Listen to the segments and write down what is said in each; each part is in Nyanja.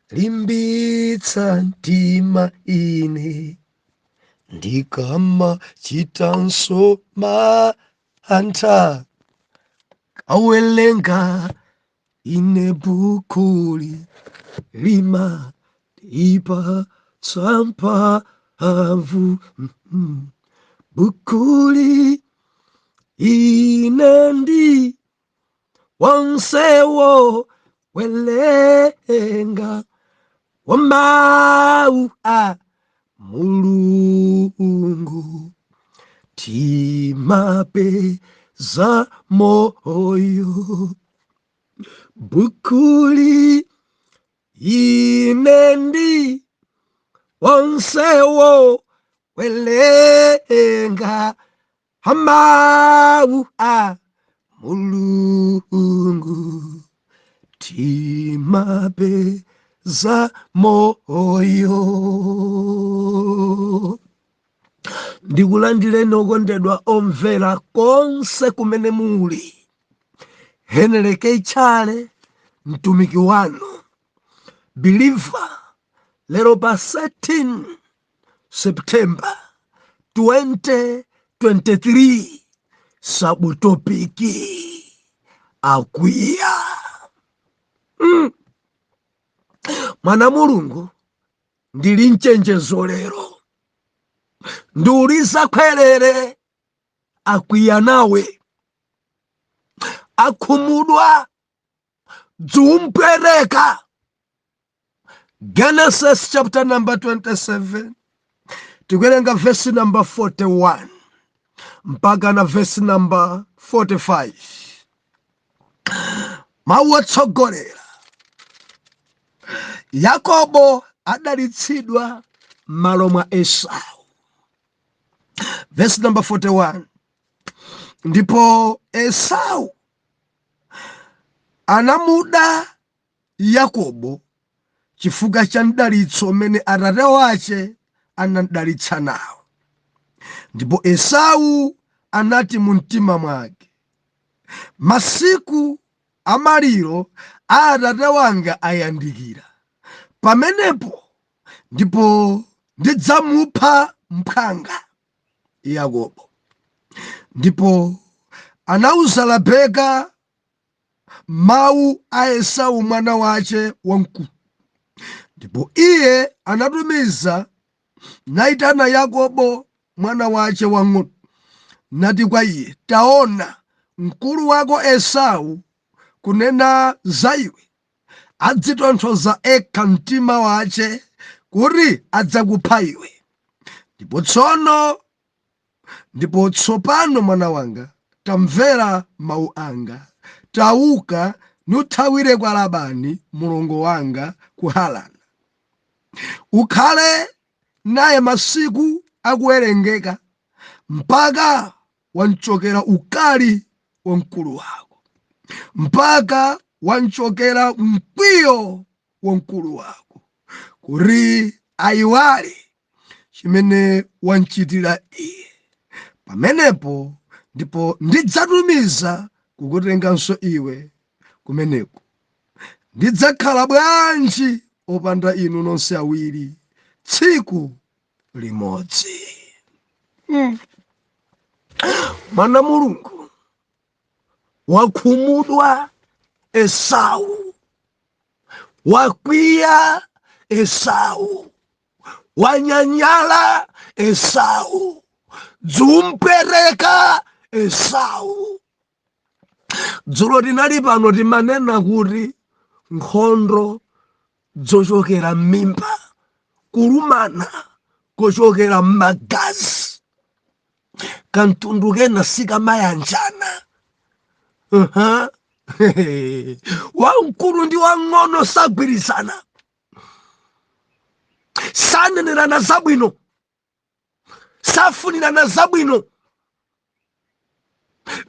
Cholimbitsa mtima ine ndikamachitanso mantha, kawelenga ine bukuli limandipatsa mphamvu. Bukuli ine ndi wonsewo welenga wa mawu a Mulungu, timapeza moyo. Bukuli ine ndi wonsewo welenga mawu a Mulungu, timapeza moyo. Ndikulandireni okondedwa omvera konse kumene muli. Henry K. Chale, mtumiki wanu believer, lero pa 13 September 2023, subtopic akwiya. Mwana Mulungu, ndili mchenjezo lero, ndiuliza khwerere. Akwiya nawe, akhumudwa, dziumpwereka. Genesis chapter number 27, tikuwerenga verse number 41 mpaka na verse number 45. Mawu otsogolera: Yakobo adalitsidwa m'malo mwa Esau. Verse number 41: Ndipo Esau anamuda Yakobo chifukwa cha mdalitso umene atate wace anadalitsa nawo. Ndipo Esau anati mu mtima mwake, "Masiku amaliro a atate wanga ayandikira, pamenepo ndipo ndidzamupha mphwanga Yakobo." Ndipo anawuza Rabeka mawu a Esau mwana wace wamkulu. Ndipo iye anatumiza nayitana Yakobo mwana wace wang'ono, nati kwa iye, "Taona, mkulu wako Esau kunena za iwe adzitonthoza ekha mtima wace kuti adzakupha iwe. Ndipo tsopano, mwana wanga, tamvera mawu anga. Tauka nuthawire kwa Labani mlongo wanga ku Harana. Ukhale naye masiku akuwerengeka, mpaka wanchokera ukali wa mkulu wako, mpaka wanchokera mkwiyo wa mkulu wako, kuti ayiwale chimene wanchitira iye. Pamenepo ndipo ndidzatumiza kukutenganso iwe kumeneko. Ndidzakhala bwanji opanda inu nonse awiri tsiku limodzi?" Mwana Mulungu, wakhumudwa Esau, wakwiya Esau, wanyanyala Esau, dzumpereka Esau. Dzulo tinali pano, timanena kuti nkhondo zochokera m'mimba, kulumana kochokera m'magazi, kamtundu kena sikamayanjana. Wamkulu ndi wang'ono sagwirizana, sanenerana zabwino, safunirana zabwino.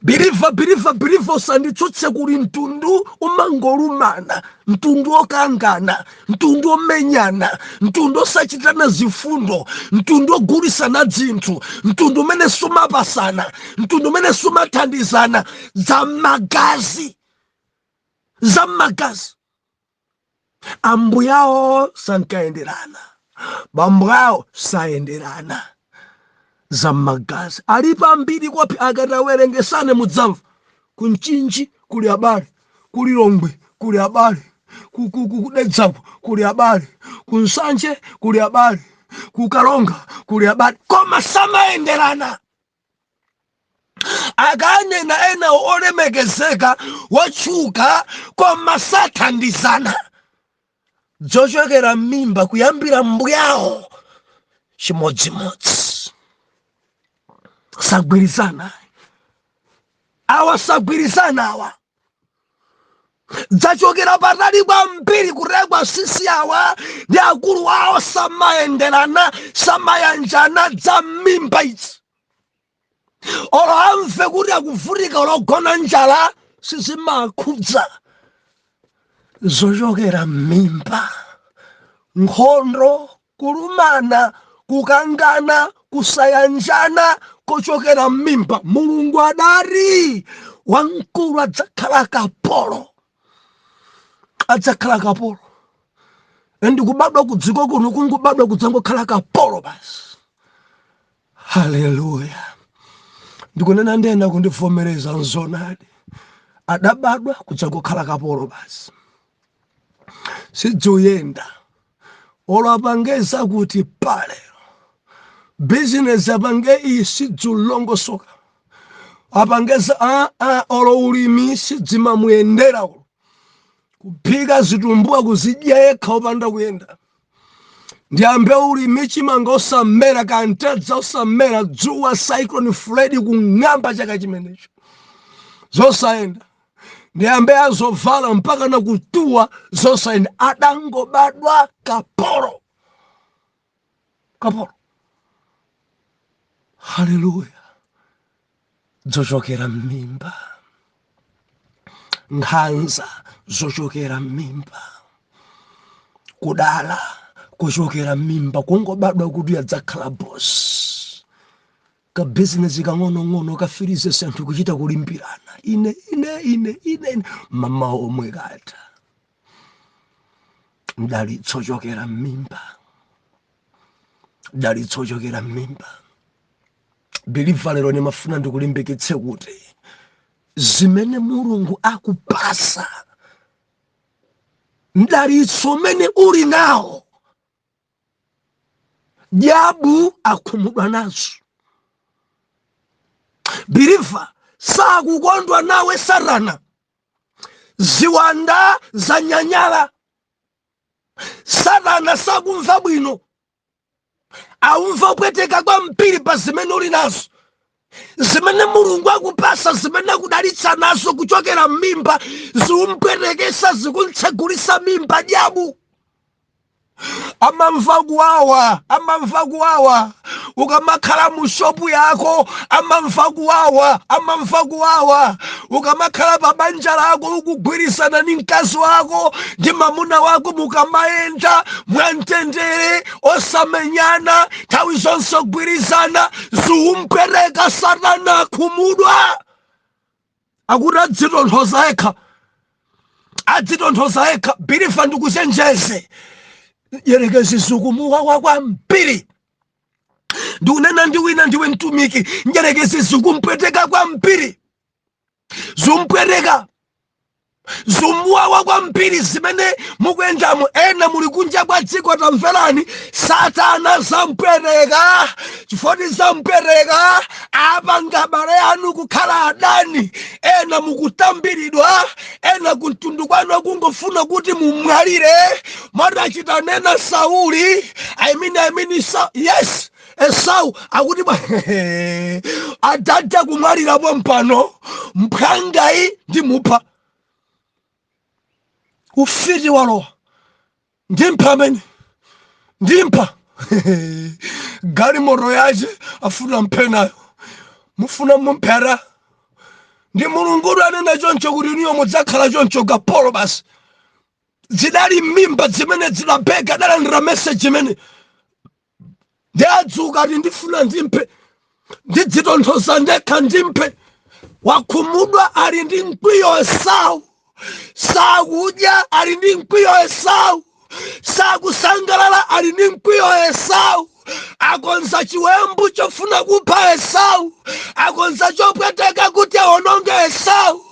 Believer, believer, believer, usanditsutse. Kuli mtundu umangolumana, mtundu okangana, mtundu omenyana, mtundu osachitana zifundo, mtundu ogulisana dzinthu, mtundu umene sumapasana, mtundu umene sumathandizana. Zamagazi, zamagazi. Ambuyawo sankayenderana, bambo awo sayenderana, za mmagazi alipo ambiri kwapi. Akati awerengesane mudzamva ku Mchinji kuli abale, ku Lilongwe kuli abale, ku Dedzako kuli abale, ku Nsanje kuli abale, ku Kalonga kuli abale, koma samayenderana. Akanena ena olemekezeka, wotchuka, koma sathandizana. Zochokera m'mimba, kuyambira mbuyawo chimodzimodzi, sagwirizana awa, sagwirizana awa. Dzachokera patali kwambiri kurekwa sisi awa ndi akulu awo samayenderana, samayanjana. Dza m'mimba izi, olo amve kuti akuvutika, ologona njala, sizimakhudza. Zochokera m'mimba, nkhondo, kulumana, kukangana, kusayanjana kochokera m'mimba. Mulungu adati wamkulu adzakhala kapolo, adzakhala kapolo. And kubadwa ku dziko kuno, kungobadwa kudzangokhala kapolo basi. Haleluya! Ndikunena ndena kundivomereza, nzonadi, adabadwa kudzangokhala kapolo basi, sidziuyenda. Olo apangeza kuti pale bizinesi apange iyi, sidziulongosoka. Apangeza olo ulimi sidzimamuyendera, ulo kuphika zitumbuwa kuzidya yekha opanda kuyenda. Ndiyambe ulimi, chimanga osamera, kantedza osamera, dzuwa, Cyclone Freddy kung'amba chaka chimenecho, zosayenda. Ndiyambe azovala mpaka na kutuwa, zosayenda. Adangobadwa kapolo, kapolo. Haleluya! Zochokera m'mimba, nkhanza zochokera m'mimba, kudala kuchokera m'mimba, kungobadwa kuti adzakhala boss. Kabizinesi kang'onong'ono kafirize anthu kuchita kulimbirana, ine, ine, ine, ine, ine, mama omwe kata. Mdalitso ochokera m'mimba, mdalitso ochokera m'mimba. Believer, lero ndimafuna ndikulimbikitse kuti zimene Mulungu akupasa, mdalitso umene uli nawo, dyabu akhumudwa nazo. Believer, sakukondwa nawe Satana, ziwanda zanyanyala, Satana sakumva bwino, aumva pweteka kwambiri pa zimene uli nazo, zimene Mulungu akupasa, zimene akudalitsa nazo kuchokera m'mimba, ziumpwetekesa, zikuntsegulisa mimba. Dyabu amamva kuwawa, amamva kuwawa. Ukamakhala mu shopu yako, amamva kuwawa, amamva kuwawa. Ukamakhala pa banja lako, ukugwirizana ndi mkazi wako ndi mamuna wako, mukamayenda mwamtendere, osamenyana, nthawi zonse kugwirizana, ziumpwereka Satana, akhumudwa, akuti adzitonthoza yekha, adzitonthoza yekha. Believer, ndikuchenjeze, yerekezi zikumuwawa kwambiri. Ndikunena ndi wina, ndiwe mtumiki, njerekezi zikumpweteka kwambiri, zumpweteka, zumuwawa kwambiri zimene mukuyendamo. Ena muli kunja kwa dziko, tamverani, Satana zampweteka chifoti zampweteka, apanga abale anu kukhala adani. Ena mukutambiridwa, ena kumtundu kwanu akungofuna kuti mumwalire. Mwatachita nena Sauli, I mean, yes, Esau akuti adada kumwalirapo mpano, mphwangayi ndimupha. Ufiti walowa, ndimpha amene ndimpha. Galimoto yace afuna mphe nayo, mufuna mumphera. Ndi Mulungudu anena choncho kuti inuyo mudzakhala choncho, kapolo basi. Zidali m'mimba zimene zidabeka, adalandira message imene ndi adzuka ati ndifuna ndimphe, ndidzitonthoza ndekha, ndimphe. Wakhumudwa, ali ndi mkwiyo Esau, sakudya, ali ndi mkwiyo Esau. Sakusangalala, ali ndi mkwiyo. Esau akonza chiwembu chofuna kupha Esau, akonza chopweteka kuti aononge Esau.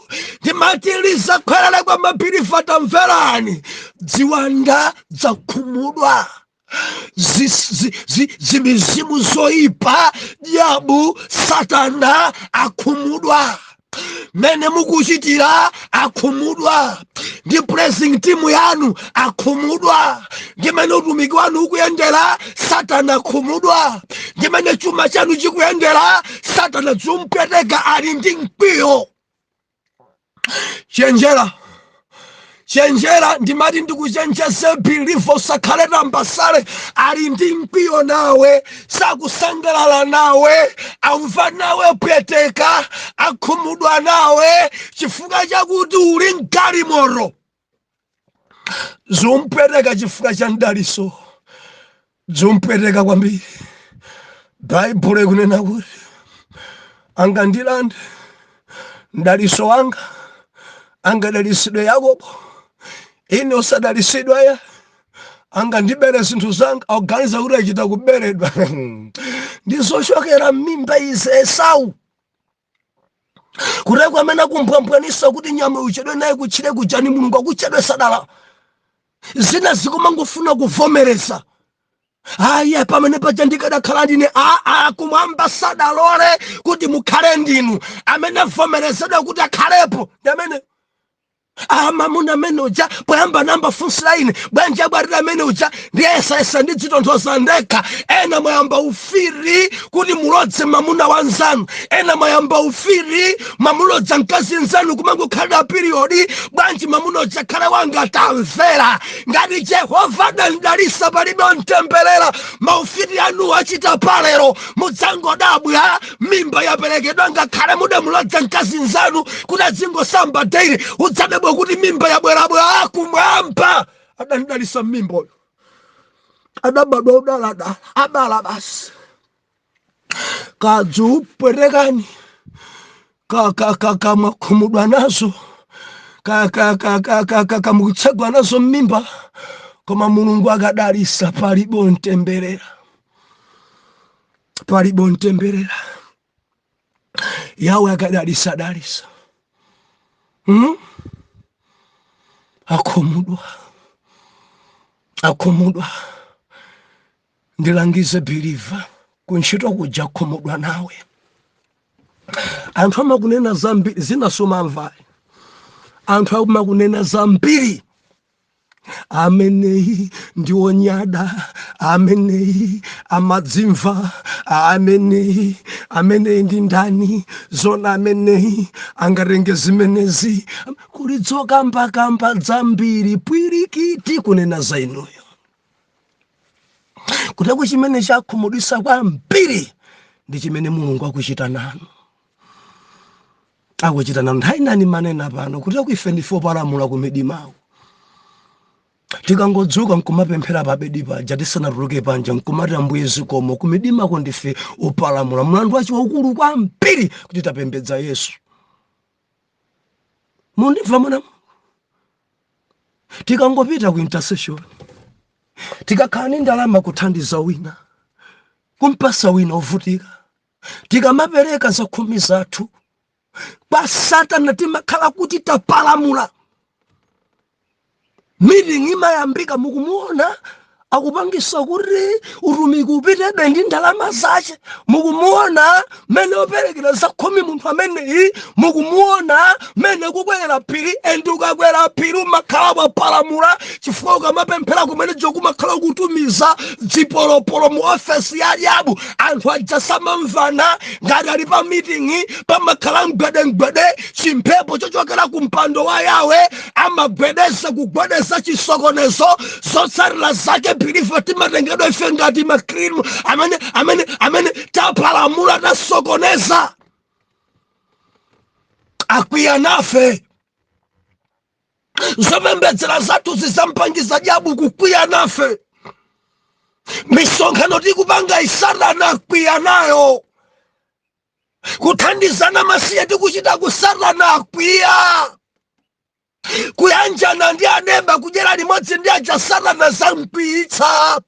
Ndimatiliza khwerere kwa mabeliever. Tamverani, ziwanda zakhumudwa, zimizimu zoyipa, diabu satana akhumudwa mene mukuchitira, akhumudwa ndi praising team yanu, akhumudwa ndi mene utumiki wanu ukuyendera. Satana akhumudwa ndi mene chuma chanu chikuyendera. Satana zumpweteka, ali ndi mkwiyo. Chenjera, chenjera. Ndimati ndikuchenjeze believer, usakhale tambasale. Ali ndi mkwiyo nawe, sakusangalala nawe, amva nawe pweteka, akhumudwa nawe chifukwa chakuti uli mgalimoto. Zumpweteka chifukwa cha mdaliso, zumpweteka kwambiri. Baibulo ikunena kuti angandilande mdaliso wanga, angadalisidwe Yakobo, ine usadalisidwa ya, angandibere zinthu zanga. Akuganiza kuti achita kuberedwa, ndizochokera m'mimba ize. Esau kuteko amene akumpwampwanisa kuti nyama uchedwe naye kutchire kujani, Mulungu akuchedwe sadala. Zina zikumangofuna kuvomereza, aye pamene paja ndikadakhala ndine. Aa, kumwamba sadalole kuti mukhale ndinu. Amene avomerezedwa kuti akhalepo ndi amene amamuna amene uja poyamba namba funsira ine bwanji abwarira amene uja, ndiyesayesa ndidzitonthoza ndekha. Ena mwayamba ufiri kuti mulodze mamuna wanzanu, ena mwayamba ufiri mamulodza mkazi nzanu, kumangokhalira period, bwanji mamuna uja khale wanga. Tamvera, ngati Jehova adandidalisa, palibe ontemberera. Maufiti anu achita palero, mudzangodabwa mimba yaperekedwa. Ngakhale mudamulodza mkazi nzanu kuti adzingosamba daily, udzadabwa kuti mimba yabwerabwera. Kumwamba adandidalisa mmimboyo, adabadwa udaladala, abala basi. Kadzi upwetekani, kamwakhumudwa nazo, kamukutsegwa nazo mmimba, koma Mulungu akadalisa, palibe ontemberera, palibe ontemberera. Yawe akadalisa dalisa, Akhumudwa, akhumudwa. Ndilangize believer, kuntchito kuja khumudwa nawe. Anthu amakunena zambiri, zinasomamvayi. Anthu amakunena zambiri, ameneyi ndi onyada, ameneyi amadzimva, ameneyi, ameneyi ndi ndani zona, ameneyi angatenge zimenezi. Kuli dzokambakamba dzambiri, pwirikiti kunena za inuyo. Kuteko chimene chakhumudwisa kwambiri ndi chimene Mulungu akuchita nanu, akuchita nanu. Nthawi nani manena pano kuteko ife ndife opalamula kumidimawo. Tikangodzuka nkumapemphera pabedi paja tisanatuluke panja, nkumati, "Ambuye, zikomo." Kumidimako ndife opalamula. Mlandu wachi waukulu kwambiri kuti tapembedza Yesu. Mundimva mwana? Tikangopita ku intercession, tikakhala ndi ndalama, kuthandiza wina, kumpasa wina ovutika, tikamapereka zakhumi zathu, kwa Satana timakhala kuti tapalamula. Meeting imayambika, mukumuona akupangisa kuti utumiki upitebe ndi ndalama zace. Mukumuona mene operekera zakhumi munthu ameneyi, mukumuona mene kukwera phiri. And ukakwera phiri umakhala wapalamula, chifukwa ukamapemphera kumene kumakhala kutumiza dzipolopolo mu ofesi ya Yabu. Anthu aja samamvana ngati ali pa meeting, pamakhala mgwedemgwede. Chimphepo chochokera ku mpando wa Yawe amagwedeza, kugwedeza chisokonezo. Zotsatira zake, believer, timatengedwa ife ngati makrimu amene tapalamula, tasokoneza. Akwiya nafe. Zopembedzera zathu zizampangiza jabu kukwiya nafe. Misonkhano tikupanga, isatana akwiya nayo. Kuthandizana masiye tikuchita, kusatana akwiya. Kuyanjana ndi aneba, kudyera limodzi ndi aja, Satana zamkwiyitsa.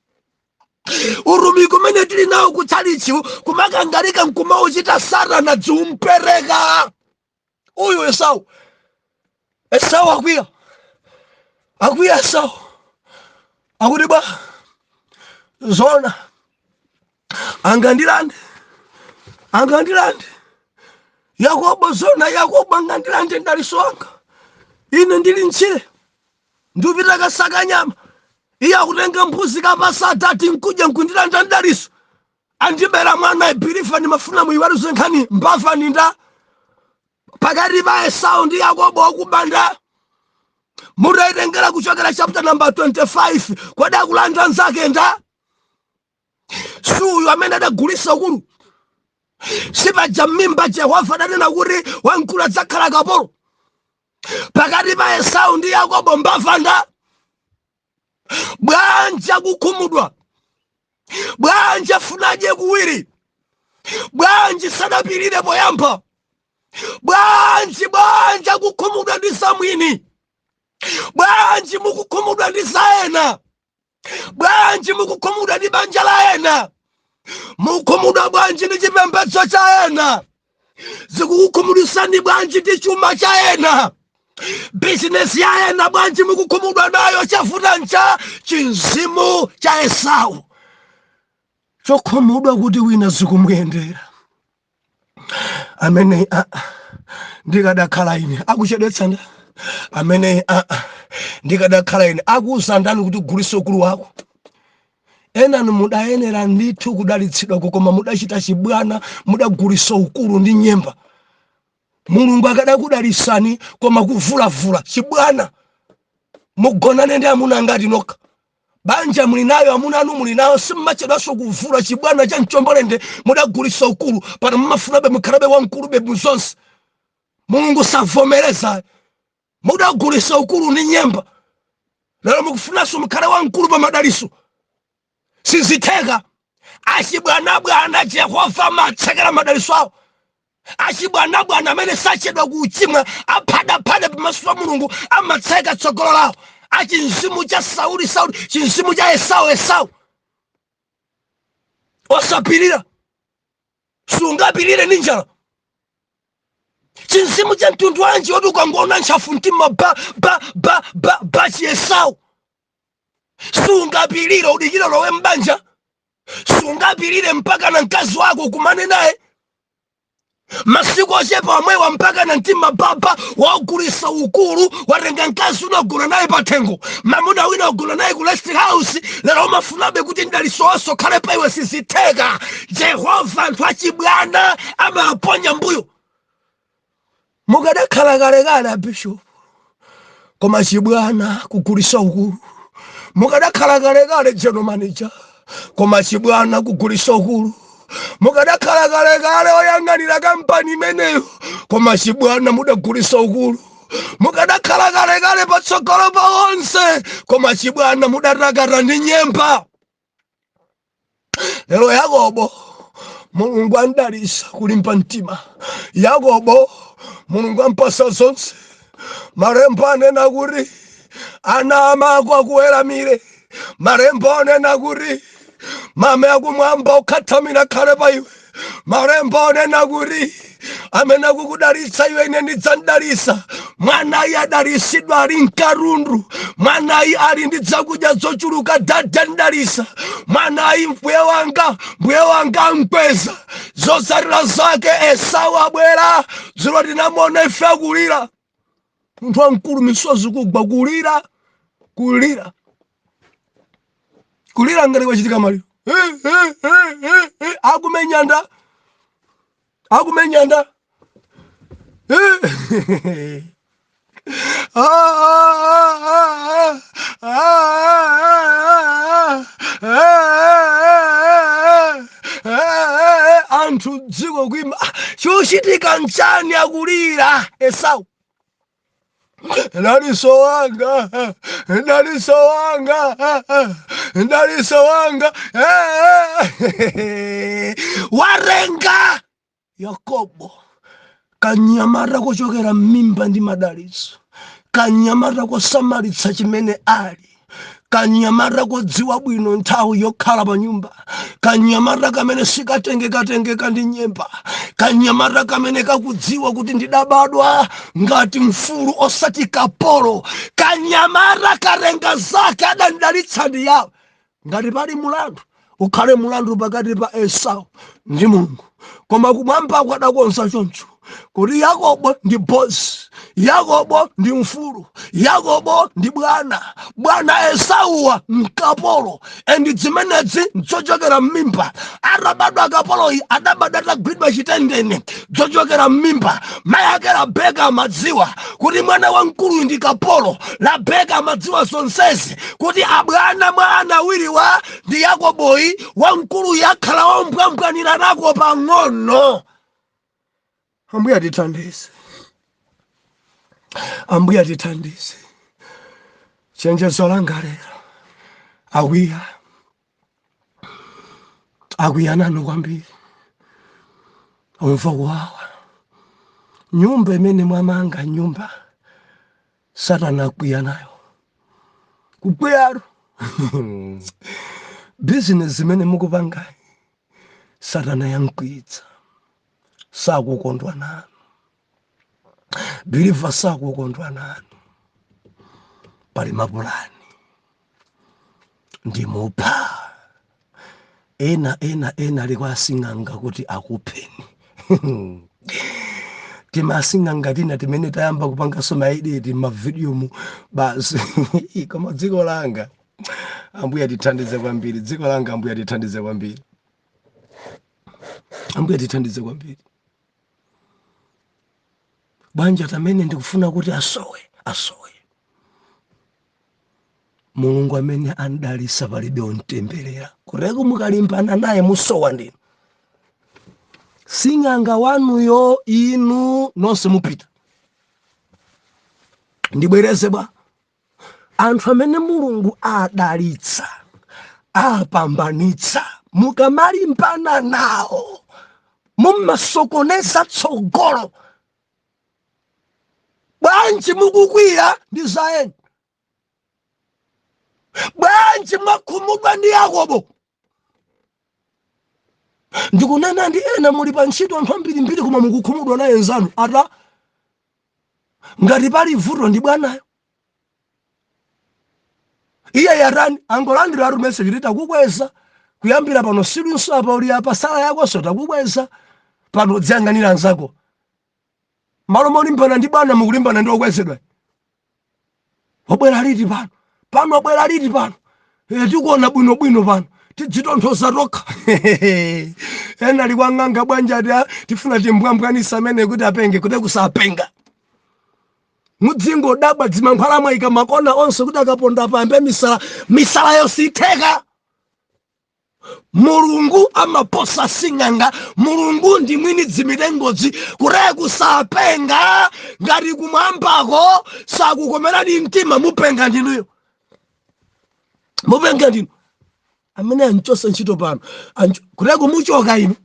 Utumiki umene tili nawo kutchalichi, kumakangalika nkumauchita, Satana dziumpereka. Uyu Esau, Esau akwiya, akwiya Esau, akuti bwa zona angandilande, angandilande Yakobo, zona Yakobo angandilande mdaliso wanga. Ine ndili mtchire, ndipita kasaka nyama, iye akutenga mbuzi kapasa atati nkudya nkundilanda mdaliso, andibera mwana. Ibirifa ndimafuna muyiweruze nkhani, mbava ninda pakati pa Esau ndi Yakobo, wakubanda mutayitengera kuchokera chapter number 25. Kodi akulanda nzake nda? Si uyu amene adagulisa ukulu? Sipaja m'mimba Jehova adanena kuti wamkulu adzakhala kapolo? Pakati pa Esau ndi Yakobo, mbava nda? Bwanji akukhumudwa? Bwanji afunadye kuwiri? Bwanji sadapirire poyamba? Bwanji, bwanji akukhumudwa ndi zamwini? Bwanji mukukhumudwa ndi za ena? Bwanji mukukhumudwa ndi banja la ena? Mukukhumudwa bwanji ndi chipembedzo cha ena? Zikukukhumudwisani bwanji ndi chuma cha ena, bizinesi ya ena? Bwanji mukukhumudwa nayo? Chavuta ncha chinzimu cha Esau chokhumudwa kuti wina zikumuyendera. Amene ndikadakhala ine, akuchedwetsa nda amene ndikadakhala ine. Akuuza ndani kuti ugulise ukulu wako? Enanu mudayenera ndithu kudalitsidwa, koma mudachita chibwana, mudagulisa ukulu ndi nyemba. Mulungu akadakudalisani, koma kuvulavula, chibwana, mugonane ndi amuna ngati nokha. Banja muli nayo, amuna anu muli nayo, simmachedwanso kuvula, chibwana cha mchombolende. Mudagulisa ukulu, pano mumafunabe mukhalabe wamkulube muzonse. Mulungu savomereza. Mudagulisa ukulu ndi nyemba, lero mukufunanso mukhale wamkulu pa madaliso. Sizitheka. Achibwanabwana Jehova matsekera madaliso awo. Achibwanabwana amene sachedwa kuchimwa, aphadaphada pamaso pa Mulungu, amatseka tsogolo lawo. Achinzimu cha Sauli, Sauli, chinzimu cha Esau, Esau, osapirira, sungapirire ndi njala. Chinzimu cha mtundu wanji woti ukangoona ntchafu mtima ba ba ba ba ba? Chiesau, sungapirire. Udikire lowe mbanja, sungapirire mpaka na mkazi wako ukumane naye masiku ochepa omwewa, mpaka na mtima baba. Wagulisa ukulu, watenga mkazi unagona naye pathengo, mamuna wina wagona naye ku rest house, lero umafunabe kuti mdaliso wonse ukhale pa iwe. Sizitheka. Jehova anthu achibwana amaponya mbuyo. Mukadakhala kalekale abishopu, koma chibwana, kugulisa ukulu. Mukadakhala kalekale general manager, koma chibwana, kugulisa ukulu. Mukadakhala kalekale oyang'anira kampani imeneyo, koma chibwana, mudagulisa ukulu. Mukadakhala kalekale patsogolo pa onse, koma chibwana, mudatakata ndi nyemba. Lero Yakobo Mulungu andalisa kulimba mtima. Yakobo Mulungu ampasa zonse. Malembo anena kuti ana amako akuweramire. Malembo anena kuti mame akumwamba ukhathamira khale pa iwe. Malembo anena kuti amene akukudalitsa iwe, ine ndidzamdalitsa. Mwanayi adalitsidwa ali mkarundu. Mwanayi ali ndi zakudya zochuluka, dada ndalisa mwanayi. Mbuye wanga, mbuye wanga amkweza. Zotsatira zake, Esau abwera dzulo, tinamuona ife akulira, munthu wamkulu, misozi kugwa, kulira, kulira, kulira ngati kwachitika maliro. Akumenyanda, akumenyanda. Ah, ah, ah, ah, ah, ah, anthu dziko kuima, chochitika nchani? Akulira Esau, daliso wanga, daliso wanga, daliso wanga. Warenga Yakobo kanyamata kuchokera mmimba ndi madaliso. Kanyamata kosamalitsa chimene ali, kanyamata kodziwa bwino nthawi yokhala pa nyumba, kanyamata kamene sikatengekatengeka ndi nyemba, kanyamata kamene kakudziwa kuti ndidabadwa ngati mfulu osati kapolo, kanyamata karenga zake adandidalitsa ndi yawo. Ngati pali mulandu, ukhale mulandu pakati pa Esau ndi Mulungu. Koma kumwambako adakonza choncho kuti Yakobo ndi bosi, Yakobo ndi mfulu, Yakobo ndi bwana, bwana Esauwa mkapolo. And zimenezi nzochokera mmimba. Atabadwa kapoloyi, adabadwa atagwidwa chitendene, zochokera mmimba. Mayi ake Rabeka amadziwa kuti mwana wamkuluyu ndi kapolo. Rabeka amadziwa zonsezi kuti abwana mwa ana awiriwa ndi Yakoboyi, wamkuluyu akhala wombwambwanira nako pang'ono. Ambuye atithandize, Ambuye atithandize. Chenjezo langa lero, akwiya, akwiya nanu kwambiri, umva kuwawa. Nyumba imene mwamanga, nyumba Satana akwiya nayo, kukwiyaro. Bizinesi imene mukupangayi, Satana yankwiyitsa, sakukondwa nanu. Believer, sakukondwa nanu. Pali mapulani, ndimupha. Ena ena ena ali kwa asing'anga kuti akupheni. Timasing'anga tina timene tayamba kupanganso ma edit mavidiyo mu basi. Koma dziko langa, Ambuye atithandize kwambiri. Dziko langa, Ambuye atithandize kwambiri, Ambuye atithandize kwambiri. Bwanja tamene ndikufuna kuti asowe, asowe. Mulungu amene andalisa palibe ontemberera. Kuteko mukalimbana naye musowa ndinu. Sing'anga wanuyo, inu nonse mupita. Ndibwereze bwa, anthu amene Mulungu adalitsa, apambanitsa, mukamalimbana nawo mummasokoneza tsogolo. Bwanji mukukwiya ndi zaeni? Bwanji mwakhumudwa ndi Yakobo? Ndikunena ndi ena muli pa ntchito, anthu ambirimbiri, koma mukukhumudwa naye nzanu. Ata ngati pali vuto ndi bwanayo, iye yatani? Angolandira atu message kuti takukweza, kuyambira pano silunso apa, uli apa, salary yakonso takukweza pano, dziyang'anira anzako. Malo molimbana ndi bwana, mukulimbana ndi okwezedwa. Wabwera liti pano? Pano wabwera liti pano? Tikuona bwinobwino pano, tidzitonthoza tokha. Ena ali kwang'anga, bwanja ati, "Ah, tifuna timbwambwanisa amene kuti apenge." Kuti kusapenga, mudzingodabwa. Dzimankhwala mwayika makona onse kuti akaponda pambe misala, misala yositheka. Mulungu amaposa sing'anga. Mulungu ndi mwini dzimitengodzi. Kuteye kusapenga. Ngati kumwambako sakukomerani mtima, mupenga ndinuyo, mupenga ndinu. Amene anchose ntchito pano, kuteye kumuchoka inu,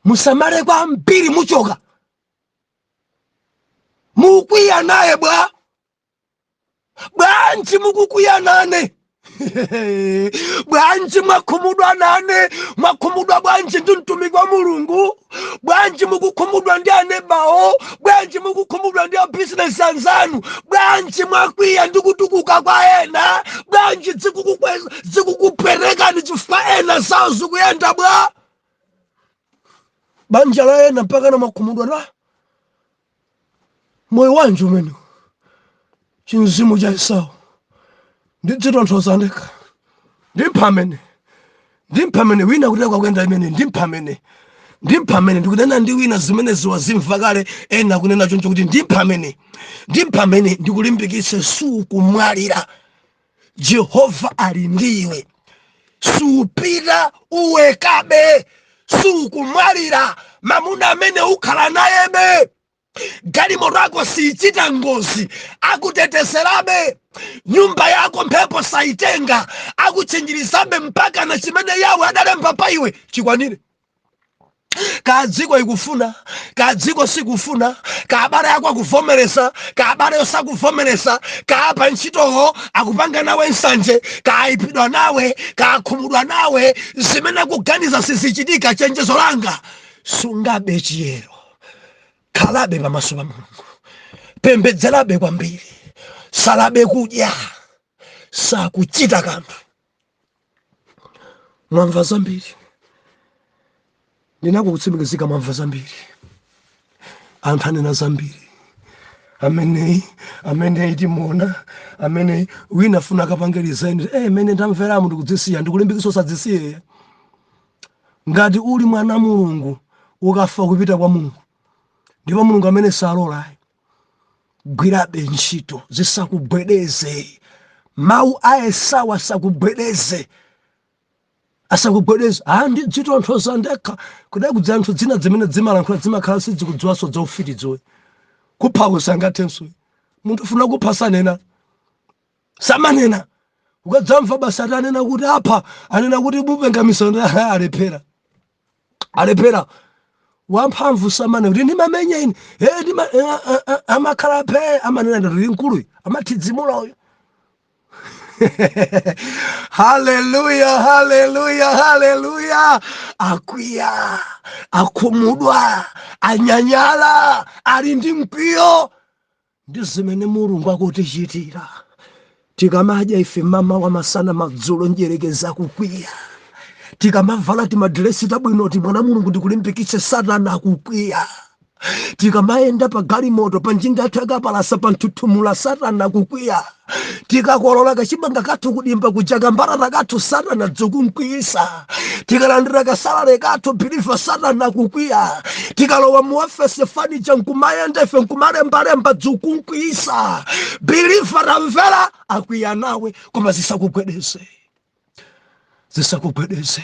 musamale kwambiri, muchoka. Mukwiya naye bwa? Bwanji mukukwiya nane? Bwanji mwakhumudwa nane? Mwakhumudwa bwanji ndi mtumiki wa Mulungu? Bwanji mukukhumudwa ndi anebawo? Bwanji mukukhumudwa ndi abizinesi anzanu? Bwanji mwakwiya ndi kutukuka kwa ena? Bwanji zikukupwetekani chifukwa ena zawo zikuyenda bwa? Banja la ena mpaka na mwakhumudwa na moyo wanji umene chinzimu cha Esau? Ndidzitonthoza ndekha, ndimphamene, ndimphamene. Wina kuti kwakuyenda imene, ndimphamene, ndimphamene. Ndikunena ndi wina zimene ziwa zimva kale. Ena kunena choncho kuti ndimphamene, ndimphamene. Ndikulimbikitse, sukumwalira. Jehova ali ndiwe, supita, uwekabe, sukumwalira. Mamuna amene ukhala nayebe, galimoto yako sichita ngozi, akutetezerabe, nyumba yako mphepo saitenga, akutchinjirizabe mpaka na chimene yawe adalemba pa iwe chikwanire. Ka dziko ikufuna, ka dziko sikufuna, ka abale ako akuvomereza, ka abale osakuvomereza, ka pa ntchitowo akupanga nawe nsanje, ka ayipidwa nawe, ka akhumudwa nawe, zimene akuganiza sizichitika. Chenjezo langa, sungabe chiyero, khalabe pamaso pa Mulungu, pembedzerabe kwambiri, salabe kudya, sakuchita kanthu. Mwamva zambiri, ndinakukutsimikizika, mwamva zambiri, anthu anena zambiri. Ameneyi, ameneyi timuona, ameneyi wina afuna akapange resign. Mene ndamveramu ndikudzisiya, ndikulimbikitsa usadzisiye. Ngati uli mwana Mulungu, ukafa kupita kwa Mulungu, ndipo Mulungu amene salolayi. Gwirabe ntchito, zisakugwedeze. Mawu a Esau asakugwedeze, asakugwedeze. A, ndidzitonthoza ndekha. Kudai kudza anthu dzina zimene dzimalankhula dzimakhala sidzikudziwanso zaufitidzo. Kupha sangathenso munthu ufuna kupha sanena, samanena. Ukadzamva basi ati anena kuti apha, anena kuti mupenga misondo, alephera, alephera. Wamphamvu samane kuti ndimamenya ine. Ndima, amakhala phe, amanena ndati mkuluyu amathidzimula uyu. Haleluya, haleluya, haleluya! Akwiya, akhumudwa, anyanyala, ali ndi mkwiyo ndi zimene Mulungu akutichitira. Tikamadya ife mama wa masana, madzulo, njerekeza kukwiya. Tikamavala timadiresi tabwinoti, mwana Mulungu, ndikulimbikitse, Satana akukwiya. Tikamayenda pa galimoto, pa njinga yathu yakapalasa, pa mthuthumula, Satana akukwiya. Tikakolola kachimanga kathu kudimba kuja, kambatata kathu, Satana dzukumkwiyisa. Tikalandira ka salary kathu, believer, Satana akukwiya. Tikalowa mu ofesi, fanicha nkumayenda ife nkumalembalemba, dzukumkwiyisa. Believer, tamvera, akwiya nawe, koma zisakugwedeze, zisakugwedeze.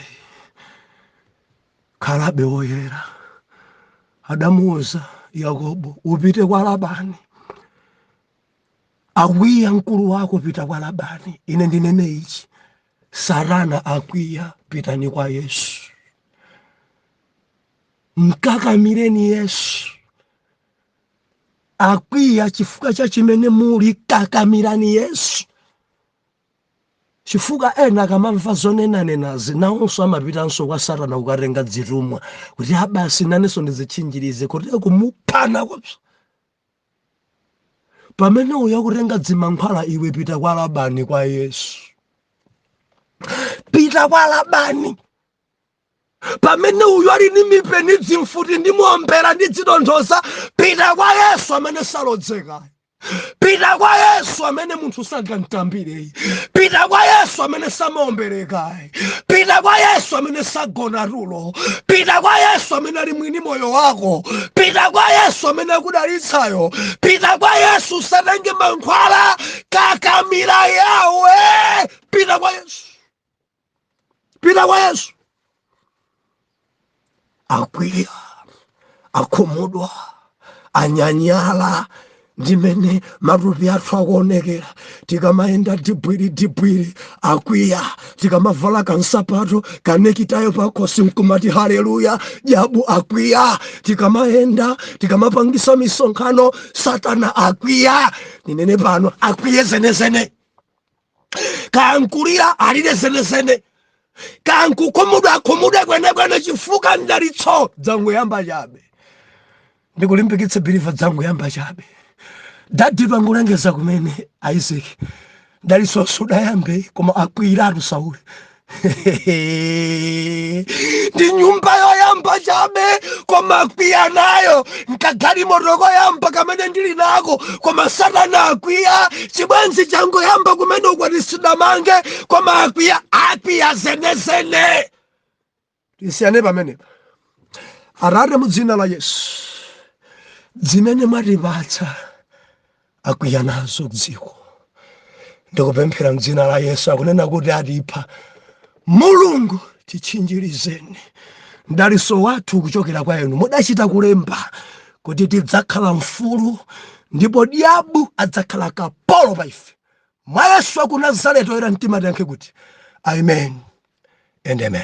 Khalabe woyera. Adamuuza Yakobo, upite kwa Labani, akwiya mkulu wako, pita kwa Labani. Ine ndinene ichi, Satana akwiya, pitani kwa Yesu, mkakamireni Yesu. Akwiya chifukwa cha chimene muli, kakamirani Yesu, chifukwa ena akamamva zonenanenazi nawonso amapitanso kwa Satana kukatenga dzitumwa kuti abasi nanenso ndizitchinjirize kuti kumuphana kopsa. Pamene uyo akutenga dzimankhwala, iwe pita kwa Labani, kwa Yesu. Pita kwa Labani. Pamene uyu ali ndi mipeni, dzimfuti, ndimuombera, ndidzitonthoza, pita kwa Yesu amene salodzekayo. Pita kwa Yesu amene munthu sangamtambireyi. Pita kwa Yesu amene samaomberekayi. Pita kwa Yesu amene sagona tulo. Pita kwa Yesu amene ali mwini moyo wako. Pita kwa Yesu amene akudalitsayo. Pita kwa Yesu, usatenge mankhwala, kakamira yawe. Pita kwa Yesu, pita kwa Yesu. Akwiya, akhumudwa, anyanyala ndimene matupi athu akuonekera. Tikamayenda dibwiri dibwiri, akwiya. Tikamavala kansapato, kanekitayo pakhosi, nkumati haleluya, jabu akwiya. Tikamayenda, tikamapangisa misonkhano, Satana akwiya. Ninene pano, akwiye zenezene. Kankulira, alire zenezene. Kankukhumudwa, akhumudwe kwenekwene, chifukwa mdalitso dzangoyamba chabe. Ndikulimbikitse believer, dzangoyamba chabe. Daddy pangolengeza kumene Isaac, mdalitso sudayambe, koma akwiyiratu Sauli. Ndi nyumba yoyamba chabe, koma akwiya nayo. Nkagalimoto koyamba kamene ndili nako, koma Satana akwiya. Chibwenzi changoyamba kumene, ukwati sidamange, koma akwiya, akwiya zenezene. Tisiyane pamenepa. Atate, mu dzina la Yesu, zimene mwatipatsa akwiya nazo dziko. Ndikupemphera mdzina la Yesu, akunena kuti atipha, Mulungu tichinjirizeni. Mdaliso wathu kuchokera kwa inu. Mudachita kulemba kuti tidzakhala mfulu ndipo diabu adzakhala kapolo pa ife. Mwa Yesu wa ku Nazareti oyera mtima tiyankhe kuti amen and amen.